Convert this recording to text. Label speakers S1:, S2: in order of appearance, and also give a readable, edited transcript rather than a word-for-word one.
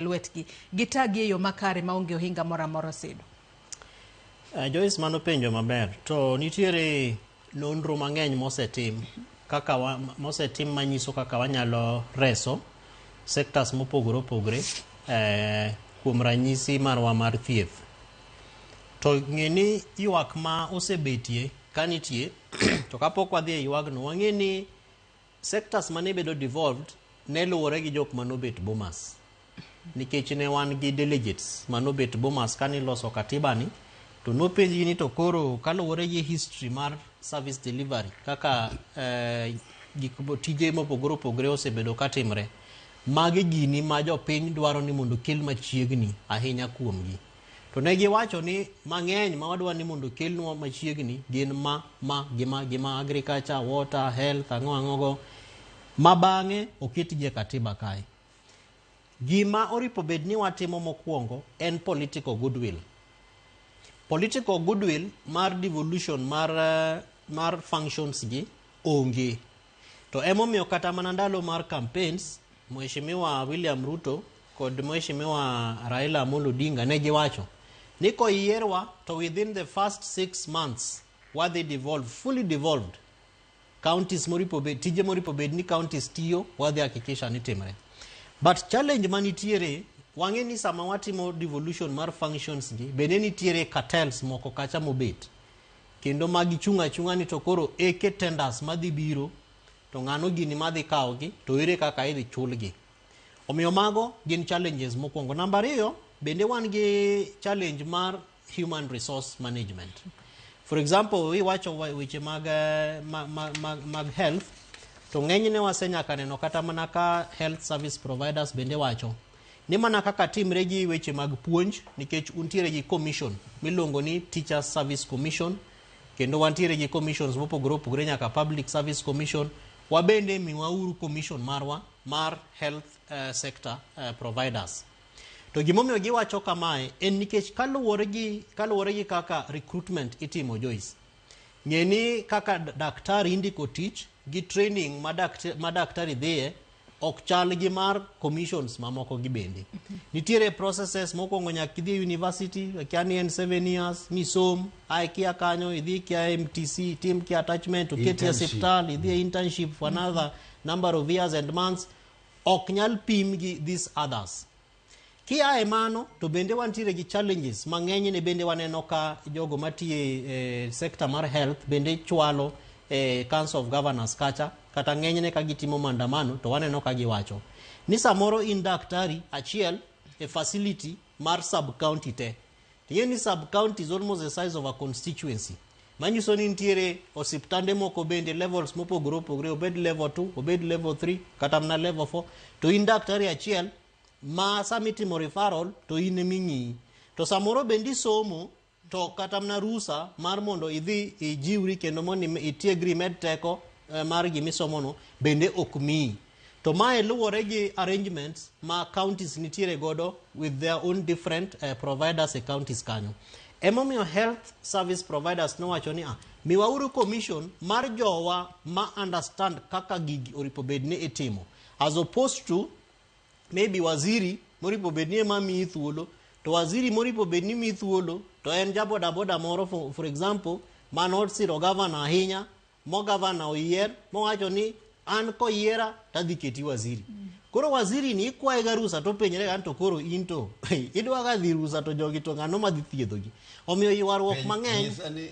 S1: Lwetgi gitagi e yo makare maonge ohinga moro amora osedo.
S2: Joyce, mano penjo maber. To nitiere nonro mang'eny mosetim kaka wa, mosetim manyiso kaka wanyalo reso sectors mopogore opogore kuom ranyisi marwa mar thieth. To ng'e ni ywak ma osebetie ka nitie to kapok wadhi e ywagno wang'e ni sectors mane bedo devolved ne luwore gi jok manobet Bomas. Nikech ne wan gi delegates manobet Bomas kane iloso katiba ni to nopenjgi ni to koro kaluwore gi history mar service delivery kaka gik tije mopogore opogore osebedo katimre, magi gini ma jopiny dwaro ni mondo okel machiegni ahinya kuomgi. To ne giwacho ni mang'eny ma wadwa ni mondo okelnwa machiegni gin ma ma gi ma gi ma agriculture, water, health, ang'o ang'o go ma bang'e oketgi e katiba kae. Gima oripo bed ni watimo mokwongo en political goodwill. Political goodwill mar devolution mar functions gi onge. To emomiyo kata mana ndalo mar campaigns, Mheshimiwa William Ruto kod Mheshimiwa Raila Amolo Odinga ne giwacho ni koyierwa to within the first 6 months wadhi devolve, fully devolved counties moripo bed, tije moripo bed ni counties tiyo wadhi hakikisha ni timre. But challenge manitiere wang'e ni sama watimo devolution mar functions gi bende nitiere cartels moko kacha mobet kendo ma gichung' achung'a ni to koro eke tenders madhi biro to ng'ano gini madhi kawogi to ere kaka idhi chulgi. Omiyo mago gin challenges mokwongo. Namba ariyo, bende wan gi challenge mar human resource management. For example, iwacho weche mag, mag health, to ng'enyne wasenyaka neno kata mana ka health service providers bende wacho ni mana kaka timre gi weche mag puonj nikech untiere gi commission miluongo ni Teachers Service Commission kendo wantiere gi commissions mopogore opogore nyaka Public Service Commission wabende miwauru commission marwa mar health sector providers. To gimomiyo giwacho kamae en nikech kaluwore gi kaka recruitment itimo, Joyce. Ng'e ni kaka daktari indiko tich gi training ma daktari dhiye ok chal gi mar commissions mamoko gi bende. Nitiere processes mokwongo nyaka idhi e university, akia ni en 7 years, misom, ae kia kanyo, idhi kia MTC, itim kia attachment, oketi e
S3: Internship.
S2: osiptal, idhi e internship for another number of years and months. Ok nyal pim gi these others. Kia e mano to bende wantiere gi challenges mang'eny ne bende waneno ka jogo matiye e sector mar health bende chwalo e Council of Governors kacha kata ng'enyne ka gitimo maandamano to waneno ka giwacho ni samoro in daktari achiel e facility mar sub county te ting'e ni sub county is almost the size of a constituency manyiso ni nitiere osiptande moko bende levels mopogore opogore, obed level 2, obed level 3, kata mana level 4, to in daktari achiel ma sama itimo referral to in eming'iyi to samoro bende isomo to kata mana rusa mar mondo idhi ijiwri kendo mondo itiegri imed teko mar gimisomono bende ok miyi. To mae luwore gi arrangements ma counties nitiere godo with their own different providers e counties kanyo. Emomiyo health service providers nowacho ni, ah, miwauru commission mar jowa ma understand kaka gigi oripo bed ni itimo as opposed to maybe waziri moripo bed ni ema miyi thuolo to waziri moripo bed ni miyi thuolo to en ja bodaboda moro for example manosiro gavana ahinya mo gavana oyier mowacho ni an koyiera tadhi keti waziri. Koro waziri ni ikwaye ga rusa to openjre ga ni to koro in to idwa ga dhi rusa to jogi to ng'ano madhi thiedhogi? Omiyo ywaruok mang'eny
S3: Nyisa ni